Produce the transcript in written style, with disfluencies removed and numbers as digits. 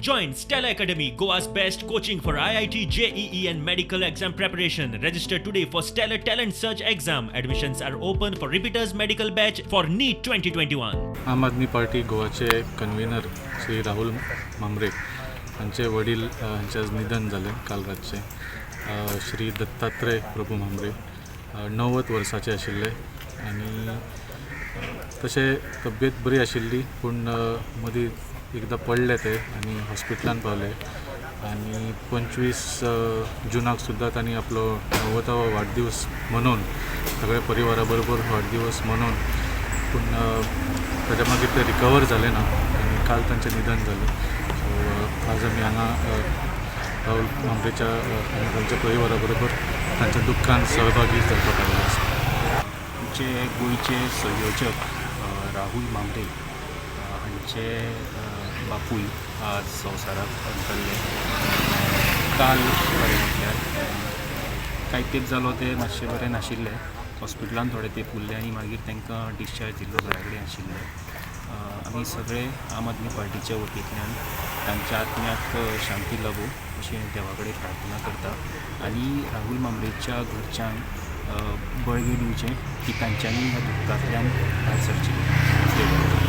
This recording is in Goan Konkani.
Join Stellar Academy, Goa's best coaching for IIT, JEE, and medical exam preparation. Register today for Stellar Talent Search exam. Admissions are open for repeaters medical batch for NEET 2021. Aam Aadmi party गोवाचे कन्व्हिनर श्री राहुल म्हांबरे हांचे वडील हांचें आज निधन जालें काल रातचें. श्री दत्तात्रय प्रभू म्हांबरे 90 वर्साचे आशिल्ले आनी तशें तब्येत बरी आशिल्ली, पूण मदीं एकदां पडले ते आनी हॉस्पिटलान पावले आनी 25 जुनाक सुद्दां तांणी आपलो 90वो वाडदीस मनोवन, सगळ्या परिवारा बरोबर वाडदिवस मनोवन, पूण ताच्या मागीर ते रिकवर जाले ना आनी काल तांचें निधन जालें. सो आज आमी हांगा राहुल म्हांबरेच्या आनी तांच्या परिवारा बरोबर तांच्या दुख्खान सहभागी जावपाक आयिल्ले आसा. आमचे गोंयचे संयोजक राहुल म्हांबरे हांचे बापूय आज संवसाराक अंतरले काल. खरें म्हटल्यार कांय तेंप जालो ते मातशे बरे नाशिल्ले. हॉस्पिटलान थोडे तेंप उरले आनी मागीर तांकां डिस्चार्ज दिल्लो, घरा कडेन आशिल्ले. आमी सगळे आम आदमी पार्टीच्या वतींतल्यान तांच्या आत्म्याक शांती लाबूं अशें देवा कडेन प्रार्थना करता आनी राहुल म्हांबरेच्या घरच्यांक बळगें दिवचें की तांच्यांनी ह्या दुख्खांतल्यान भायर सरचें.